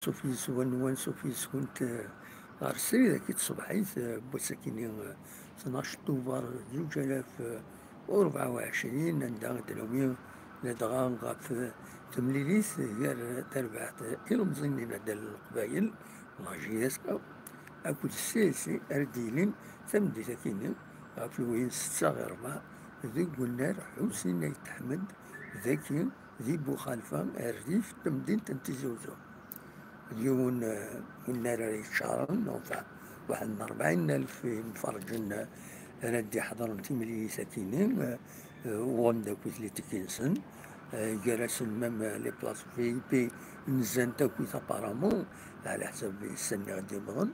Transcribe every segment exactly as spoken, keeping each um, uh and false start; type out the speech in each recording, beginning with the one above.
Suf yes-wen, wan suf yes-kunt, eh, ɣer srid-agi tṣebḥit, eh, n wass-akini, eh, tnac Tubeṛ zuǧ alaf, eh, u rebɛa u ɛecrin, anda i d-nawi ladɣa ɣef, eh, temlilit gar terbaɛt, eh, ilemẓiyen n Inaddal n Leqbayel, la J S K, akked C S C ara d-yilin tameddit-akini ɣef lwayen setta ɣer rebɛa deg unnar Ḥusin Ayt Ḥmed, dagi di Buxalfa, rrif n temdint n Tizi Uzzu. D yiwen, eh, unnar ara yeččaren, enfin, waḥed n rebɛin alef imferrǧen, eh, ara d-iḥeḍren timlilit-akini, eh, eh, uɣen-d akkit les tickets-nsen, eh, gar-asen même, eh, les places V I P nzant akkit apparemment, ɛla ḥsab ussan-nni i d-yemmḍen.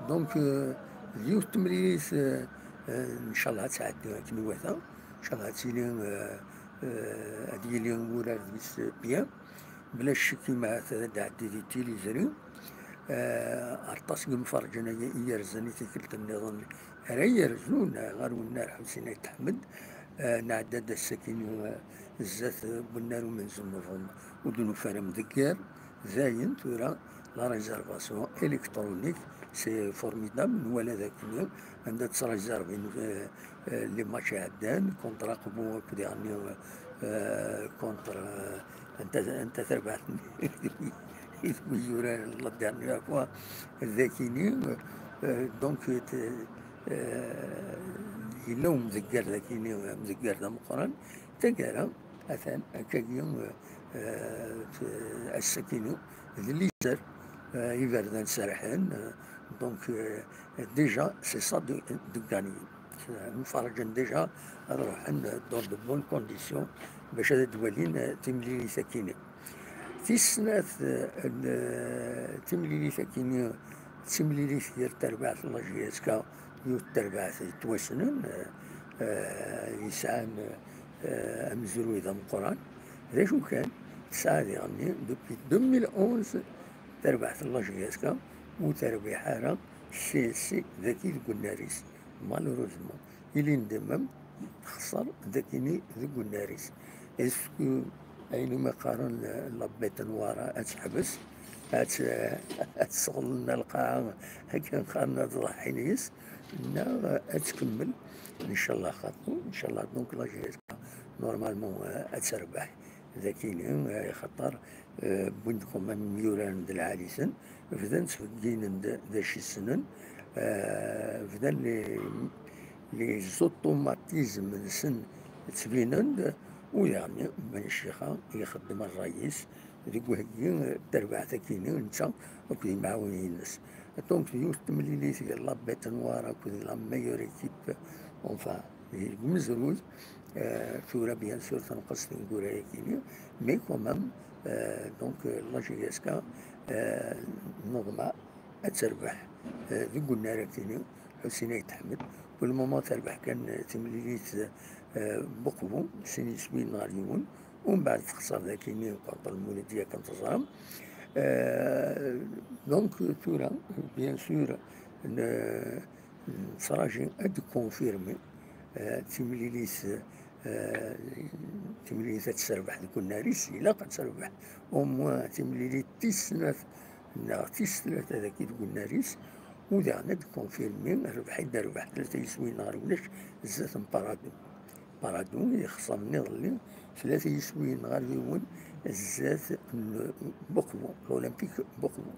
Donc, euh, d yiwet n temlilit, euh, euh, ncallah ad tɛeddi akken iwata, ncallah ad tili, euh, euh, ad yili wurar deg-s bien, bla ccek, imahat ad d-tɛeddi di tiliẓri. Euh, aṭas n yimferrǧen ay i yerzan i tikkelt nniḍen ara yerzun ɣer unnar Ḥusin Ayt Ḥmed. Euh, nɛedda-d ass-agi, euh, zdat, euh, n unnar umenzu n Nuvember, ur d-nufi ara amdegger. Dayen tura, la réservation électronique, c'est formidable. Nwala dakken anda ttréservin, euh, euh, les matchs iɛeddan, contre Aqbu akked, yeɛni, euh, contre, euh, anta, anta tarbaɛt i d-, i yuraren la dernière fois dakini, euh, donc, euh, yella umdegger dakini, umdegger d ameqqran. Taggara, atan, akkagi, euh, euh, ass-akini, d liser, euh, iberdan serḥen, euh, donc, euh, déjà, c'est ça de, de gagner. Mferrǧen déjà ad ruḥen dans de bonnes conditions bac ad d-walin, euh, timlilit-akini. Tis snat, euh, n, euh, timlilit-akini, d timlilit gar terbaɛt n la J S K, yiwet n terbaɛt yettwassnen, euh, euh, yesɛan, euh, amezruy d ameqqran. D acu kan, tesɛa diɣenni, depuis deux mille onze, terbaɛt n la J S K ur terbiḥ ara C S C dagi deg unnar-is. Malheureusement, ilin d même texṣer dakini deg unnar-is. Est-ce que ayen umi qqaren la bête noire ad teḥbes, ad t-, ad tesseɣlen lqaɛa akken qqaren ad ḍaḥin yes, neɣ ad tkemmel? Ncallah xaṭi, ncallah. Donc la J S K normalement, euh, ad terbeḥ dakini, euh, xaṭer, euh, wwin-d quand même imyurar d lɛali-sen, bdan ttbegginen-d d acu i ssnen, euh, bdan les, les automatismes-nsen ttbinen-d, u yeɛni Ben Ccix ixeddem ṛṛay-is deg uheggi n terbaɛt-akini, netta akked yimɛawnen-ines. Donc, yiwet n temlilit gar la bête noire akked la meilleure équipe, enfin, deg umezruy, euh, tura, bien sûr, tenqes tineggura-yakini, mais quand même, euh, donc, euh, la J S K, euh, neḍmeɛ ad terbeḥ, euh, deg unnar-akini, Ḥusin Ayt Ḥmed. Pour le moment, terbeḥ kan, euh, timlilit, euh, n Uqbu, sin yiswiyen ɣer yiwen, umbeɛd texṣer dakini contre Lmuludya, kan teẓram. Euh, donc, tura, bien sûr, n-, nettraǧi ad d-confirmi, euh, timlilit, euh, timlilit ad terbeḥ deg unnar-is, ilaq ad terbeḥ au moins timlilit tis snat neɣ tis tlata dagi deg unnar-is, u daɣen ad d-confirmi rrbeḥ i d-terbeḥ tlata yiswiyen ɣer ulac zdat n Paradou. Paradou yexṣer iḍelli tlata yiswiyen ɣer yiwen zdat n Uqbu, l'Olympique Uqbu.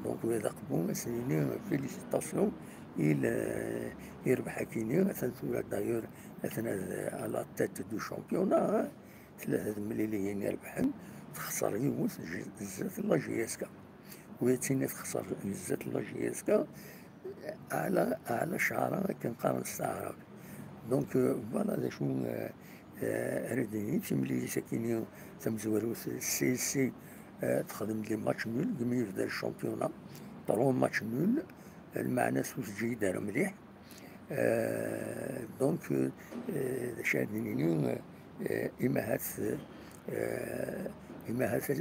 Donc, ula d Aqbu, ad s-nini félicitations i l-, i rrbeḥ-akini, atan tura d'ailleurs, atan ad, à la tête du championnat, hein. Tlata temliliyin i rebḥen, texṣer yiwet j-, zdat la J S K. Win tini texṣer zdat la J S K, ɛla, ɛla cɛara akken qqaren s taɛrabt. Donc, euh, voilà d acu, euh, euh, ara d-nini, timlilit-akini tamezwarut, C S C, euh, texdem des matchs nuls, deg mi yebda le championnat, trois matchs nuls, lmeɛna-s ur teǧǧi-yi-d ara mliḥ. Euh, donc, euh, euh, d acu ara d-nini, euh, euh, imahat, euh, imahat ad,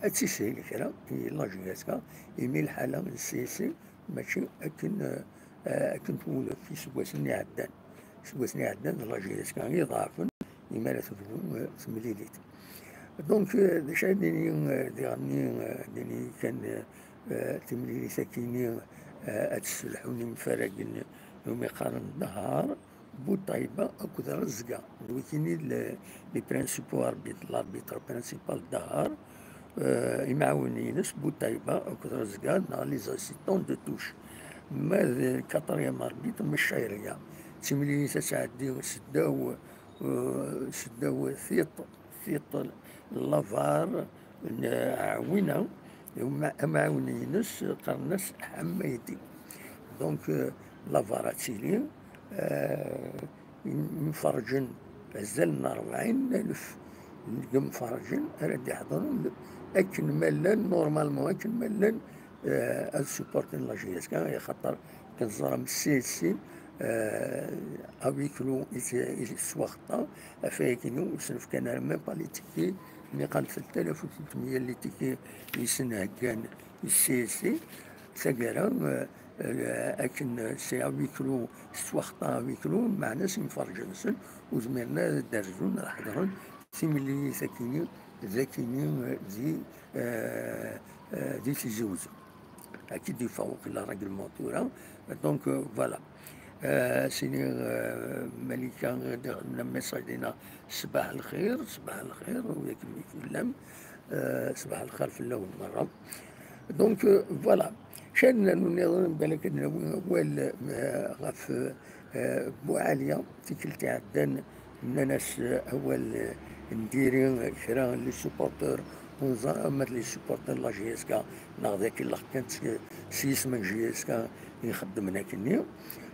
ad tishil kra i la J S K, imi lḥala n C S C mačči akken, euh, euh, akken twulef iseggasen iɛeddan. Iseggasen iɛeddan d la J S K i iḍeɛfen imi ara tebdu, euh, temlilit. Donc, euh, d acu ara d-nini, euh, diɣenni, euh, d-nini kan, euh, euh, timlilit akini, euh, ad tesselḥu imfaragen umi qqaren Dehar, Butayba akked Rezga. D wikini le, les principaux arbitres, l'arbitre principal Dehar, euh, imɛawnen-ines Butayba akked Rezga, neɣ les assistants de touche. Ma d quatrième arbitre, Mecayriya. D timlilit ad tɛeddi seddaw, euh, seddaw tiṭ, tiṭ n la var n Ɛwina, ama-, amɛawen-ines qqaren-as Ḥamaydi. Donc, euh, la var ad tili, euh, im-, imferrǧen azal n rebɛin alef n yimferrǧen ara d-iḥḍren akken ma llan, normalement, akken ma llan, euh, ad supporten la J S K, axaṭer akken teẓram C S C, euh, à huis clos i t-, i tettwaxeṭṭa, ɣef wayagi ur sen-fkan ara même pas les tickets, nniqal telt alaf u tlettmeyya n les tickets i sen-heggan i C S C, taggara, euh, euh, akken c'est à huis clos, tettwaxeṭṭa à huis clos, meɛna s yimferrǧen-nsen ur zmiren ara ad d-rzun, ad ḥeḍren timlilit akini, d akini, euh, di, euh, euh, di Tizi Uzzu. Akka i d-yeffeɣ waqila règlement tura. Donc, euh, voilà. Euh, sini, euh, Malika, euh, d-, d-, message dina, ṣbaḥ lxir, ṣbaḥ lxir, ula d kenwi fell-am, euh, ṣbaḥ lxir fell-awen merra. Donc, euh, voilà. Kra n niḍen, balak ad nawi awal, euh, ɣef, euh, Buɛaliya, tikkelt iɛeddan, nnan-as, eh, awal, eh, n diri, eh, kra n les supporters, ur neẓri ma d les supporters n la J S K neɣ d akellex kan s, s yisem n J S K i ixeddmen akkenni.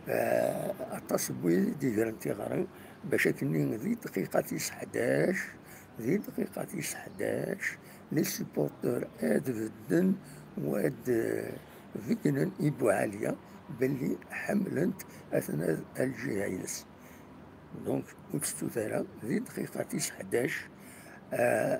Eh, aṭas n wid i d-igren tiɣri bac akkenni di dqiqa tis ḥdac, di dqiqa tis ḥdac, les supporters ad bedden u ad, eh, beggnen i Buɛaliya belli ḥemmlen-t, atnan ar lǧiha-ines. Donc, ur tettut ara, di dqiqa tis ḥdac, ah,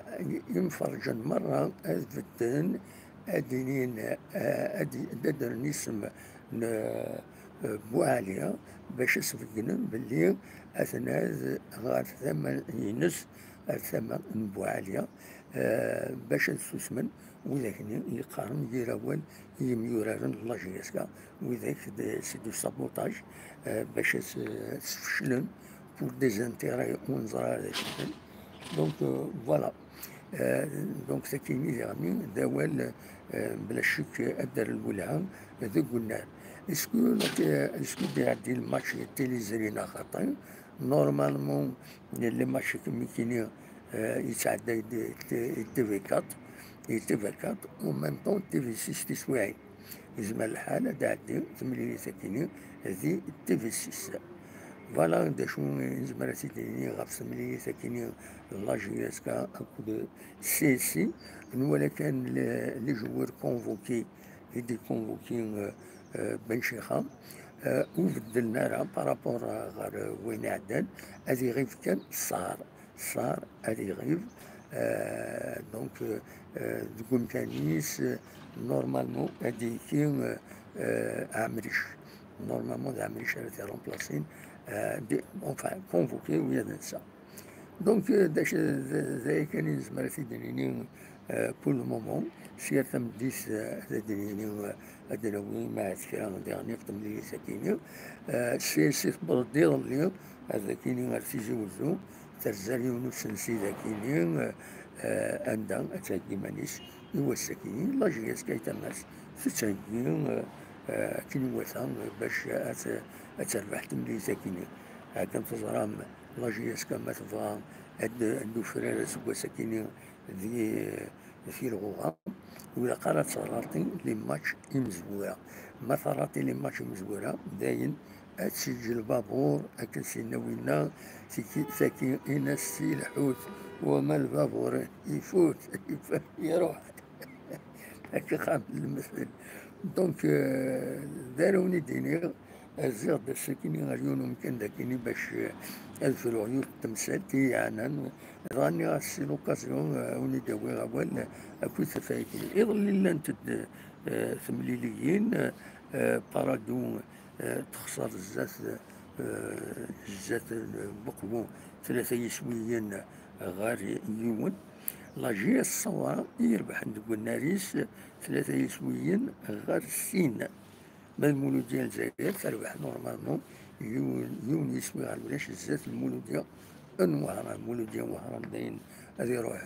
imferrǧen merra ad bedden, ad d-inin, ah, ad d-, ad d-ddren isem n, ah, Buɛaliya, bac ad sbeggnen belli atnan ɣer tama-ines, ar tama n Buɛaliya, ah, bac ad susmen widak-nni yeqqaren yir awal i yimyuraren n la J S K, widak d, c'est du sabotage, euh, bac ad s-, ad sfeclen pour des intérêts ur neẓri ara d acu-ten. Donc, euh, voilà. Euh, donc, takini diɣenni d awal, euh, bla ccek ad d-terr lwelha deg unnar. Est-ce que, est-ce que d-iɛeddi lmatch n Tiliẓri neɣ xaṭi? Normalement, les matchs comme kini, euh, yettɛedday d, d, d T V quatre, et T V quatre, en même temps, T V six tiswiɛin. Yezmer lḥal ad d-tɛeddi temlilit akini di T V six. Voilà d acu i nezmer ad t-id-nini ɣef temlilit akini n la J S K akked C S C. Nwala kan les, les joueurs convoqués i d-iconvoqué, euh, euh, Ben Cheikha, euh, ur beddlen ara par rapport, euh, ɣer, euh, wayen iɛeddan, ad iɣib kan Saar. Saar ad iɣib, euh, donc, euh, euh, deg umkan-is, euh, normalement, ad d-yekki, euh, euh, Ɛemric. Normalement, d Ɛemric ara t-iremplasin, euh, d-, enfin, convoqué, u ad nsa. Donc, euh, d acu, d, d aya kan i nezmer ad t-id-nini, euh, pour le moment. Si ar tameddit, euh, ad d-nini, euh, ad d-nawi ma kra diɣen ɣef temlilit akini. Euh, si, si tewweḍ-d iḍelli, ad akini ar Tizi Wezzu, terza yiwen usensi d akini, euh, euh, anda ad theggi iman-is i wass akini. La J S K ay tama-s tettheggi, euh, euh, akken iwata, euh, bac ad, ad terbeḥ temlilit akini. Akken teẓram, la J S K ma tebɣa ad, ad d-tufrar aseggas akini di, di lɣuɣa, ur ilaq ara ad tɣerraṭi les matchs imezwura. Ma terraṭi les matchs imezwura, dayen ad teǧǧ lbabur akken s-yenna winna, tiki, tagi in-as si lḥut, wama lbabur ifut, iruḥ. Akka xamen lemtel. Donc, euh, d ara wen-id-iniɣ, rziɣ-d ass-akini ar yiwen umkan dakini bac, euh, ad fruɣ yiwet n temsalt i yeɛnan. Dɣa nniɣ-as, c'est l'occasion, euh, ad wen-id-awiɣ awal, euh, akked tafayt-nni. Iḍelli llant-d, euh, temliliyin, euh, euh, Paradou, euh, texṣer zdat, euh, zdat, euh, Weqbu, tlata yiswiyen ɣer yiwen. La J S Ṣawra i irebḥen deg unnar-is tlata yiswiyen ɣer sin. Ma d Muludya n Lezzayer terbeḥ normalement yiwen, yiwen yiswi ɣer ulac zdat n Muludya n Wehran. Muludya n Wehran dayen ad iruḥ,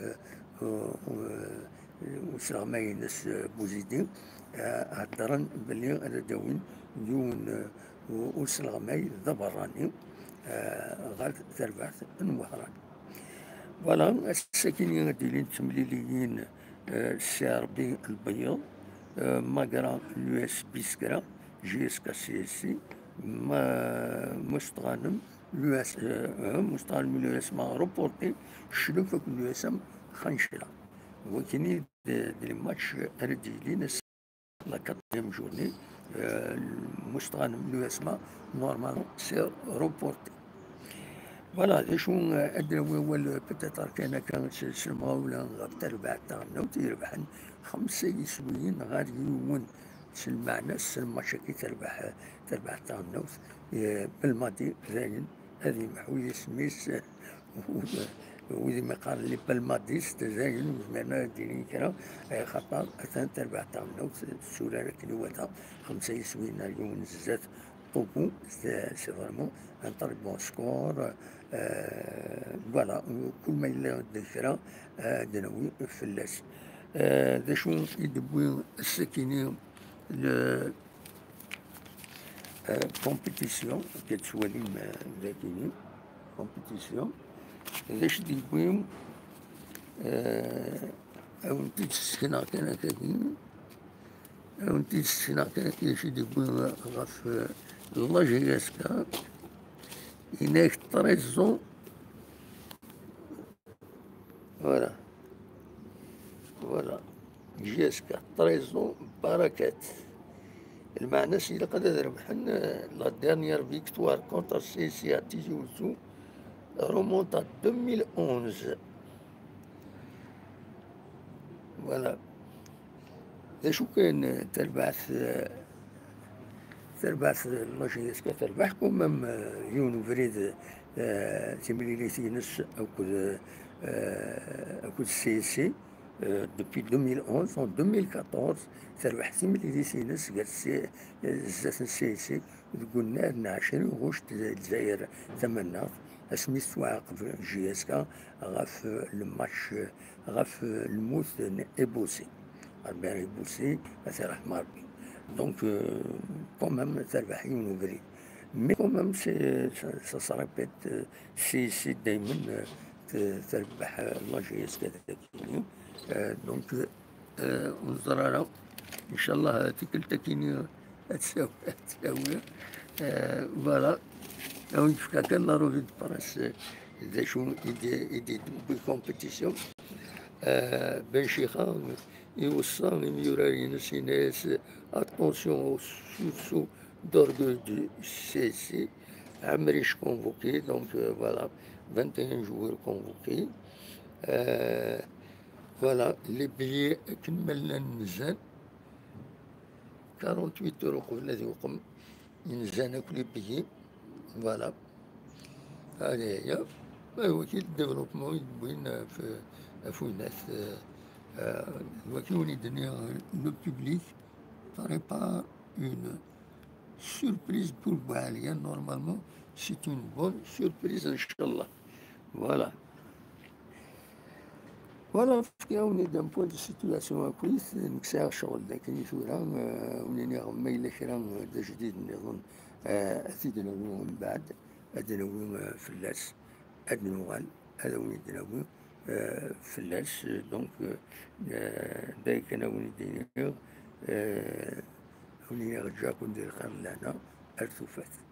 uh, uh, usleɣmay-ines, uh, Buzidi, uh, heddren belli ad d-awin yiwen, uh, usleɣmay d aberrani, uh, ɣer terbaɛt n Wehran. Voilà, ass-akini ad d-ilint temliliyin, uh, C R B Lbeyyeḍ, uh, Magra l'U S Biskra, J S K C S C, ma-, Mustɣanem l'U S, uh, uh, Mustɣanem l'U S M A reporté, Ccluf akked l'U S M Xancla. Wakini d, d les matchs ara d-yilin ass la quatrième journée, euh, Mustɣanem l'U S M A, normalement, c'est reporté. Voilà, d acu, euh, ad d-nawi awal, euh, peut-être kan akka s, s lemɣawla ɣef terbaɛt taɣelnawt i irebḥen xemsa yiswiyen ɣer yiwen. S lmeɛna, s lmatch-agi terbeḥ, terbeɛt taɣelnawt, euh, Belmadi, dayen, ad yemḥu yisem-is, wid, wid i mi qqaren les palmadistes, dayen ur zmiren ara ad d-inin kra, axaṭer atan terbaɛt taɣelnawt tetturar akken iwata, xemsa yiswiyen ar yiwen zdat Togo, c'est, c'est vraiment un très bon score. Euh, voilà, kul ma yella d kra, euh, ad d-nawi fell-as. Euh, d acu i d-tewwi ass-akini le, euh, compétition, akka tettwalim, euh, dagini, compétition. D acu d-yewwi, euh, ad wen-t-id-ssekneɣ kan akkagi, ad wen-t-id-ssekneɣ kan akkagi, d acu d-yewwi ɣef, euh, la J S K, yenna-ak treize ans, Voilà. Voilà. J S K, treize ans, barakat. Lmeɛna-s ilaq ad rebḥen, euh, la dernière victoire contre C C à Tizi Ouzou remonte à deux mille onze. Voilà. D acu kan, euh, terbaɛt, euh, terbaɛt, euh, la J S K terbeḥ quand même, euh, yiwen ubrid, euh, timlilit-ines akked, euh, akked C S C, euh, depuis deux mille onze, en deux mille quatorze, terbeḥ timlilit-ines gar C-, euh, zdat n C S C, deg unnar n ɛecrin ɣuct d Lezzayer Tamaneɣt, asmi tettwaɛaqeb J S K ɣef, euh, le match, euh, ɣef, euh, lmut n Eboussy. Albert Eboussy, ad t-irḥem Rebbi. Donc, euh, quand même, terbeḥ yiwen ubrid. Mais quand même, c'est, ça, ça se répète, euh, si, si daymen, euh, t-, terbeḥ, euh, la J S K dagi. Euh, donc, euh, euh, ur neẓri ara. Inchallah, tikkelt akkin, euh, ad tt-awi, ad tt-awi. Euh, voilà. Ad wen-d-fkeɣ kan la revue de presse, euh, d acu i d, i d, i d-tewwi compétition. Euh, Ben Chixa iweṣṣa imyurar-ines, yenna-as, attention au sursaut d'orgueil du C S C. Amriche convoqué, donc, euh, voilà, vingt et un joueurs convoqués. Euh, voilà, les billets akken ma llan nzan, quarante-huit euros qbel ad yuqem, nzan akk les billets. Voilà. Allez, hop. Bah, waki le développement, il, euh, f-, f-, euh, euh, waki on est donné, euh, le public prépare une surprise pour Boualiya. Normalement, c'est une bonne surprise, Inch'Allah. Voilà. Voilà, fkiɣ-awen-id un point de situation akkit, nekk sɛiɣ ccɣel dakken i tura, euh, wen-iniɣ ma yella kra, euh, d ajdid nniḍen, euh, ad t-id-nawi mbeɛd, ad d-nawi, euh, fell-as, ad d-nuɣal, ad awen-id-nawi, euh, fell-as, donc, euh, euh, d ayen kan ad wen-id-iniɣ, euh, ad wen-iniɣ ǧǧaken di lxir d lehna, ar tufat.